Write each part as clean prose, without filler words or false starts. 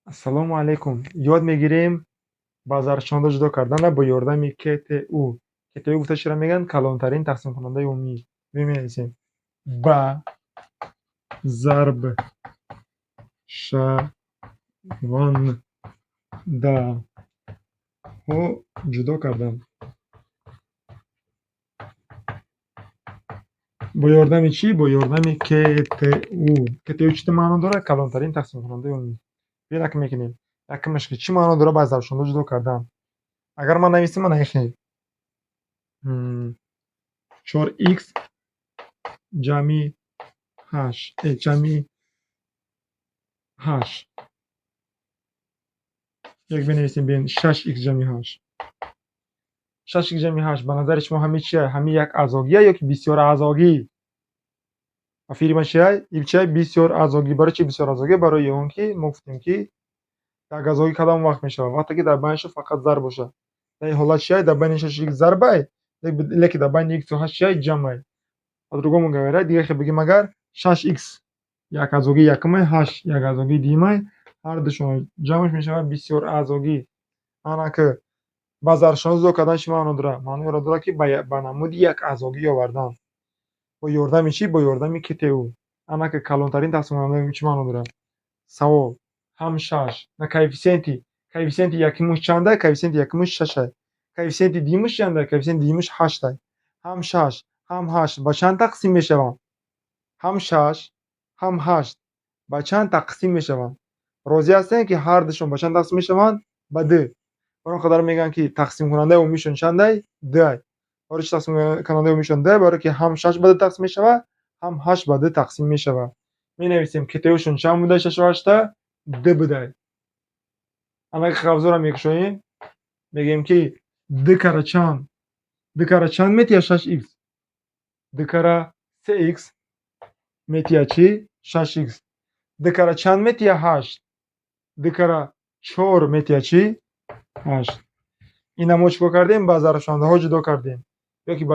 Ассалому алайкум. Ёд мегирем ба зарбшаванда ҷудо кардана бо ёрдами КТУ. КТУ гуфта чиро мегӯянд? Калонтарин тақсимкунандаи умумӣ. Менависем ба зарбшавандаҳо ҷудо кардан. Бо ёрдами чӣ? Бо ёрдами КТУ. КТУ чӣ маъно дорад? Калонтарин тақсимкунандаи умумӣ. Биёед акнун мекунем. Якумаш ки чӣ маъно дорад ба зарбшаванда ҷудо кардан? Агар ман нависам, ман ин 4x ҷамъи 8, ҷамъи 8. Як бинависем, биён 6x ҷамъи 8. 6x ҷамъи 8 ба назари шумо ҳамин чия? Ҳамин як аъзогия ё ки бисёр аъзогӣ? Ба фикри ман чия? Ин чия? Бисёр аъзогӣ. Барои чи бисёр аъзогӣ? Барои он ки мо гуфтем, ки як аъзогӣ кадом вақт мешавад? Вақте ки дар байнашон фақат зарб бошад. Дар ин ҳолат чия? Дар байни 6 х зарбай, лекин дар байни х ва 8 чия? Ҷамъай. По-другому говоря, дигар хел бигем, агар 6x як аъзогии якумай, 8 як аъзогии дуюмай, ҳар душон ҷамъаш мешавад бисёр аъзогӣ. Ана ки ба зарбшаванда ҷудо кардан чӣ маъно дорад? Маънои онро дорад, ки ба намуди як аъзогӣ овардан. Бо ёрдами чӣ? Бо ёрдами КТУ. Ана ки калонтарин тақсимкунандаи чӣ маъно дорад? Савол: ҳам 6 на коэффисиенти якумуш чандай? Коэффисиенти якумуш шашай. Коэффисиенти дуюмуш чандай? Коэффисиенти дуюмуш ҳаштай. Ҳам 6, ҳам 8 ба чанд тақсим мешаванд? Ҳам 6, ҳам 8 ба чанд тақсим мешаванд? Розӣ ҳастем, ки ҳар душон ба чанд тақсим мешаванд? Ба 2. Барои он қадар мегӯянд, ки тақсимкунандаи умумишон чандай? 2. Барои чи тақсимкунандаи умумишон 2? Барое ки ҳам 6 ба 2 тақсим мешавад, ҳам 8 ба 2 тақсим мешавад. Менависем, КТУшон чанд буда? 6 ва 8-та 2 будай. Ана ки қавзоро мекушоем, мегӯем, ки 2 кара чанд? 2 кара чанд метиҳад 6x? 2 кара 3x метиҳад чӣ? 6x. 2 кара чанд метиҳад 8? 2 кара 4 метиҳад чӣ? 8. Ина мо чӣ кор кардем? Ба зарбшавандаҳо ҷудо кардем. Ё ки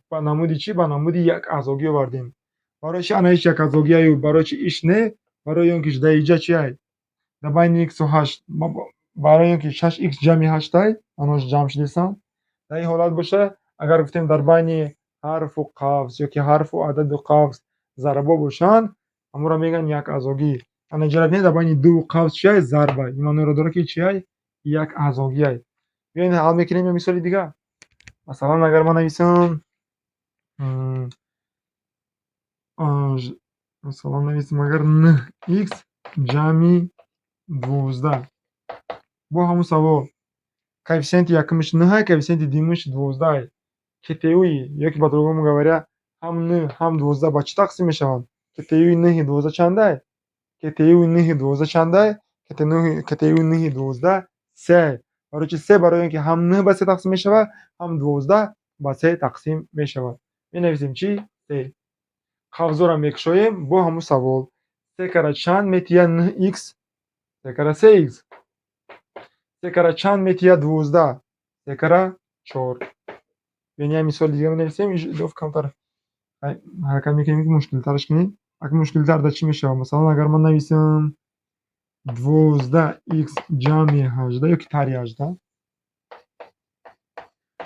ба намуди чӣ? Ба намуди як аъзогӣ овардем. Барои чи ана иш як аъзогиаю, барои чи иш не? Барои он ки дар инҷа чи ай? Дар байни х ва 8, барои он ки 6x ҷамъи 8-ай, анош ҷамъ шудистанд. Дар ин ҳолат боша, агар гуфтем, дар байни ҳарфу қавс ё ки ҳарфу ададу қавс зарбҳо бошанд, ҳамонро мегӯянд як аъзогӣ. Ана инҷа бинед, дар байни дуву қавс чи ай? Зарбай. Ин маъноро дорад, ки чи ай? Як аъзогиай. Биёед, ҳал мекунем ё мисоли дигар. Масалан, агар ман нависам, масалан, нависам агар 9x ҷамъи 12. Бо ҳамун савол: коэффисиенти якумаш 9-ай, коэффисиенти дуюмаш 12-ай. КТУи ё ки, по-другому говоря, ҳам 9, ҳам 12 ба чӣ тақсим мешаванд? КТУи 9-и 12 чандай? КТУи 9-и 12 чандай? КТУи 9-и 12 се. Барои чи се? Барои он ки ҳам 9 ба се тақсим мешавад, ҳам 12 ба се тақсим мешавад. Менависем чӣ? Се. Қавзоро мекушоем, бо ҳамун савол: се кара чанд метиҳад 9x? Се кара 3x. Се кара чанд метиҳад 12? Се кара 4. Биёед, як мисоли дига менависем, камтар ҳаракат мекунем, ки мушкилтараш кунем. Акнун мушкилтар дар чӣ мешавад? Масалан, агар ман нависам 12x ҷамъи 18 ё ки тари 18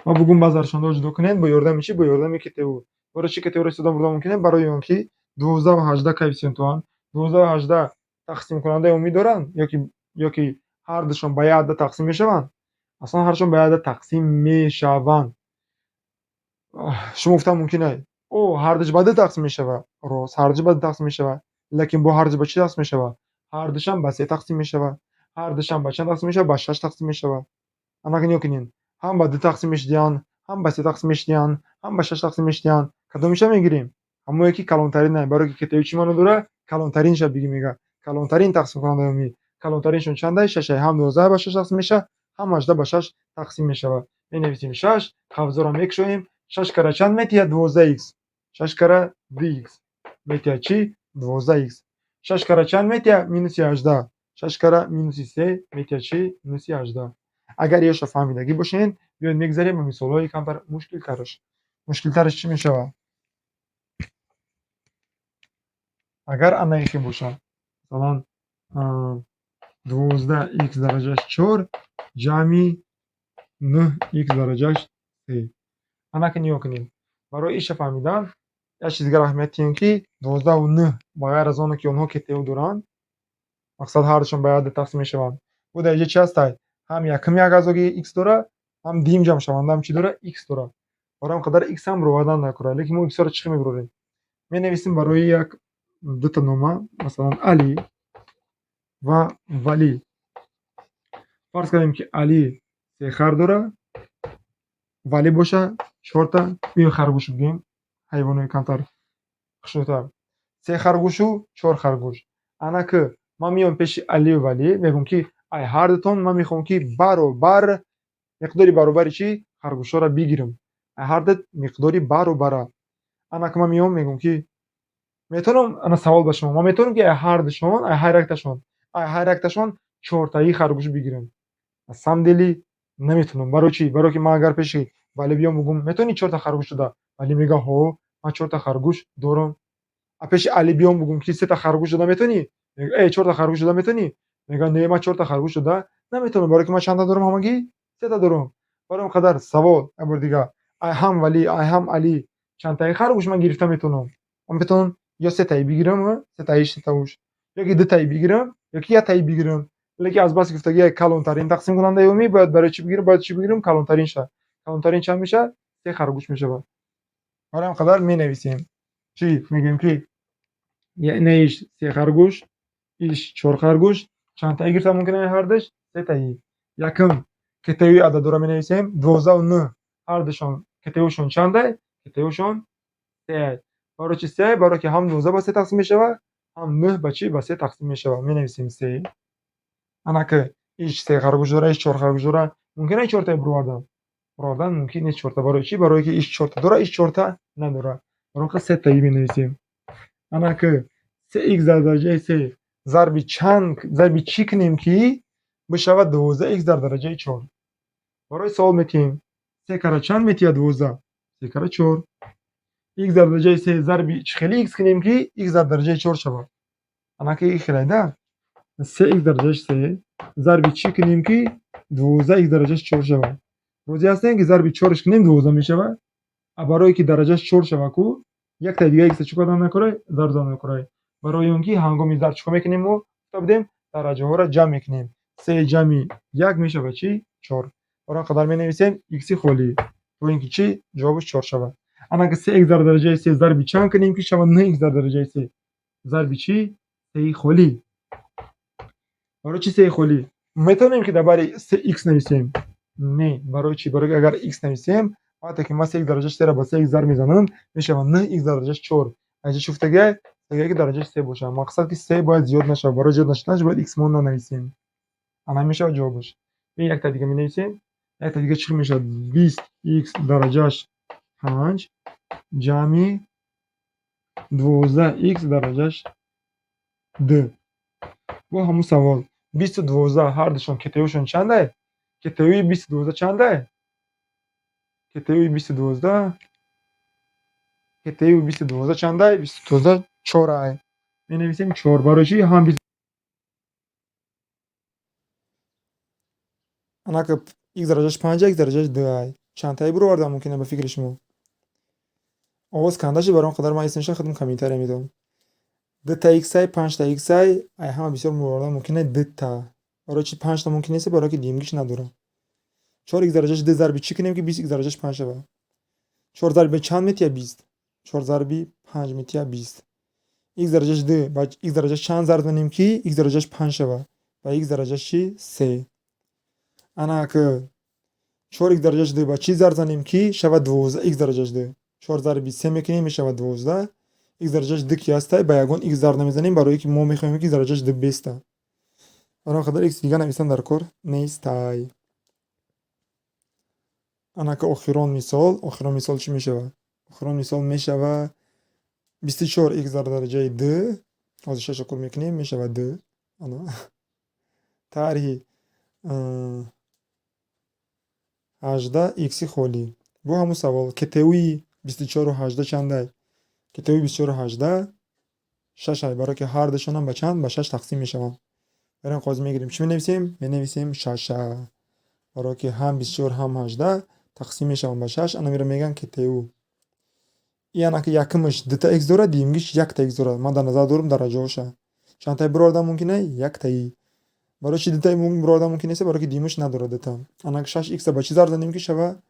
ва бугум ба зарбшавандаҳо ҷудо кунед бо ёрдами чӣ? Бо ёрдами КТУ. Барои чӣ КТУро истифода бурда мумкин? Барои он ки 12 ва 18 коэффисиентҳоанд. 12 ва 18 тақсимкунандаи умумӣ доранд ё ки ҳар душон ба як адад тақсим мешаванд? Аслан ҳардушон ба як адад тақсим мешаванд. Шумо гуфтан мумкин ай: о, ҳардуш ба ду тақсим мешавад. Рост, ҳардуш ба ду тақсим мешавад, лекин бо ҳардуш ба чӣ тақсим мешавад? Ҳардушам ба се тақсим мешавад. Ҳардушам ба чанд тақсим мешавад? Ба шаш тақсим мешавад. Ана нигоҳ кунед: ҳам ба ду тақсим мешудиянд, ҳам ба се тақсим мешудиянд, ҳам ба шаш тақсим мешудиянд. Кадомиша мегирем? Ҳамое ки калонтарин. Барое ки КТУ чӣ маъно дорад? Калонтаринша бигӣ, мега калонтарин тақсимкунандаи умумӣ. Калонтариншон чандай? Шашай. Ҳам 12 ба шаш тақсим мешавад, ҳам 18 ба шаш тақсим мешавад. Менависем шаш, қавзоро мекушоем. Шаш кара чанд метиҳад 12x? Шаш кара 2x метиҳад чӣ? 12x. Шаш кара чанд метиҳад минуси 18? Шаш кара минуси се метиҳад чӣ? Минуси 18. Агар ёша фаҳмидагӣ бошед, биёед, мегзарем ба мисолҳои камтар мушкилтараш. Мушкилтараш чӣ мешавад? Агар анаихе бошад, масалан, 12 х дараҷаш 4 ҷамъи 9 х дараҷаш 3. Анаки нигоҳ кунем. Барои иша фаҳмидан як чиз дигар аҳамият диҳем, ки 12-у 9 ба ғайр аз оне ки онҳо КТУ доранд, мақсад, ҳардушон ба як адад тақсим мешаванд. Бо дар инҷа чи ҳастай? Ҳам якум як аъзоги х дора, ҳам дуюм ҷамъшавандаам чӣ дора? Х дора. Барои ҳам қадар х ҳам бировардан накора. Лекин мо иксҳоро чӣ хел мебирорем? Менависем барои як дута нома, масалан, Алӣ ва Валӣ. Фарз кардем, ки Алӣ се хар дора, Валӣ боша чорта. Биё, харгӯш бигӯем, ҳайвонои камтар хушнудтар. Се харгӯшу чор харгӯш. Анаки ман меом пеши Алию Валӣ, мегӯм, ки ай ҳардутон ман мехоҳам, ки баробар миқдори баробари чӣ харгӯшҳоро бигирам. Ай ҳарду миқдори баробара. Анаки ман меом, мегӯм, ки метавонам, ана савол ба шумо: ман метавонам, ки ай ҳардушон, ай ҳар якташон, ай ҳар якташон чортаи харгӯш бигирам? На самом деле наметавонам. Барои чӣ? Барое ки ман агар пеши Валӣ биём, бигӯм: «Метавонӣ чорта харгӯш дода?» Валӣ мега: «Ҳо, ман чорта харгӯш дорам». А пеши Алӣ биём, бигӯм, ки сета харгӯш дода метавонӣ, чорта харгӯш дода метавонӣ? Мега: «Не, ман чорта харгӯш дода наметавонам». Барое ки ман чанда дорам? Ҳамагӣ сета дорам. Барои он қадар савол як бори дигар: ай ҳам Валӣ, ай ҳам Алӣ чандтаи харгӯш ман гирифта метавонам? Ман метавонам ё сетаи бигирам, сетаиш, сетауш, ё ки дутаи бигирам, ё ки яктаи бигирам. Лекин азбаски гуфтагӣ калонтарин тақсимкунандаи умумӣ, бояд барои чӣ бигирам? Бояд чӣ бигирам? Калонтарин ша. Калонтарин чанд мешавад? Се харгӯш мешавад. Барои ҳам қадар менависем. Чӣ мегӯем? Ки не, иш се харгӯш, иш чор харгӯш. Чандтаи гирифта мумкин ай ҳардуш? Сетаи. Якум КТУи ададҳоро менависем. 12-у 9 ҳардушон КТУшон чандай? КТУшон сеай. Барои чи сеай? Барое ки ҳам 12 ба се тақсим мешавад, ҳам нӯҳ ба чӣ? Ба се тақсим мешавад. Менависем се. Анаки иш се харгӯш дора, иш чор харгӯш дора. Мумкин ай чортаи бировардан? Бировардан мумкин нест чорта. Барои чӣ? Барое ки иш чорта дора, иш чорта надора. Барои он сетаи менависем. Анаки се икс дар дараҷаи се зарби чанд, зарби чӣ кунем, ки бишавад 12 икс дар дараҷаи чор? Барои савол метиҳем: се кара чанд метиҳад 12? Се кара чор. Икс дар дараҷаи се зарби чӣ хели икс кунем, ки икс дар дараҷаи чор шавад? Анаки и хелайда: се икс дараҷаи се зарби чӣ кунем, ки 12 икс дараҷаи чор шавад? Розӣ ҳастем, ки зарби чорш кунем, 12 мешавад. А барое ки дараҷааш чор шавад ку, яктаи дига икса чӣ кардан накорай? Зарб задан накорай. Барои он ки ҳангоми зарб чӣ кор мекунем? Мо гуфта будем, дараҷаҳоро ҷамъ мекунем. Се ҷамъи як мешавад чӣ? Чор. Барои он қадар менависем икси холӣ, то ин ки чӣ? Ҷавобаш чор шавад. Анаки се икс дар дараҷаи се зарби чанд кунем, ки шавад нӯҳ икс дар дараҷаи се? Зарби чӣ? Сеи холӣ. Барои чӣ сеи холӣ? Метавонем, ки дар бари се икс нависем? Не. Барои чӣ? Барои ки агар икс нависем, вақте ки ман се икс дараҷаи серо ба се икс зарб мезанам, мешавад нӯҳ икс дараҷаи чор. Инҷа чӣ гуфтагиай? Гуфтагиай, ки дараҷаи се бошад. Мақсад, ки се бояд зиёд нашавад. Барои зиёд нашуданаш бояд икс мо нанависем. Ана мешавад ҷавобаш. Якта дига менависем. Якта дига чӣ мешавад? 20 икс дараҷааш панҷ ҷамъи 12 икс дараҷааш ду. Бо ҳамун савол: 20-у 12 ҳардушон КТУшон чандай? КТУи 20-у 12 чандай? КТУи 20-у 12, КТУи 20-у 12 чандай? 20-у 12 чорай. Менависем чор. Барои чӣ? Ҳам анака икс дараҷааш панҷа, икс дараҷааш дуай. Чандтаи бировардан мумкин ба фикри шумо? Овоз канда шуд, барои он қадар ман исмеша худам комментария медиҳам. Дута иксай, панҷта иксай. Ай ҳама бисёр муровардан мумкин дута. Барои чи панҷта мумкин нест? Барое ки дуюмгиш надорам. Чор икс дараҷааш ду зарби чӣ кунем, ки 20 икс дараҷааш панҷ шавад? Чор зарби чанд метиҳад 20? Чор зарби панҷ метиҳад 20. Икс дараҷааш ду ба икс дараҷааш чанд зарб занем, ки икс дараҷааш панҷ шавад? Ба икс дараҷааш чи? Се. Анаки чор икс дараҷааш ду ба чӣ зарб занем, ки шавад 12 икс дараҷааш ду? Чор зарби се мекунем, мешавад 12. Икс дараҷааш ду ки ҳастай, ба ягон икс зарб намезанем, барое ки мо мехоҳем, ки дараҷааш ду беста. Барои он қадар икс дига нависан дар кор нестай. Анака охирон мисол. Охирон мисол чӣ мешавад? Охирон мисол мешавад 24 икс дар дараҷаи ду. Ҳозир шаша кор мекунем, мешавад ду. Ана тарҳи 18 икси холӣ. Бо ҳамун савол: КТУи 24-у 18 чандай? КТУи 24-у 18 шашай, барое ки ҳардушонам ба чанд? Ба шаш тақсим мешаванд. Барои қози мегирем. Чӣ менависем? Менависем шаша. Барое ки ҳам 24, ҳам 18 тақсим мешаванд ба шаш. Ана мира мегӯянд КТУ. И анаки якумаш дута х дорад, дуюмгиш якта х дорад. Ман дар назар дорам дараҷаҳоша. Чандтаи бировардан мумкин? Яктаи. Барои чи дутаи бировардан мумкин нест? Барое ки дуюмаш надорад дута. Анак шаш х ба чӣ зарб занем, ки шава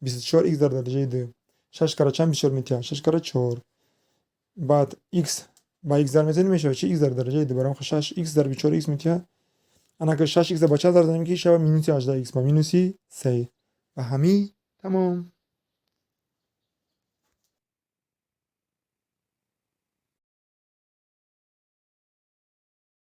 24 х дар дараҷаи ду? Шаш кара чанд 24 метиҳад? Шаш кара чор. Баъд х ба х зарб мезанем, мешавад чи? Х дар дараҷаи ду. Барои шаш х зарби чор х метиҳад. Анака шаш х ба чанд зарб занем, ки шава минуси 18 х? Ба минуси се. Ва ҳамин тамом.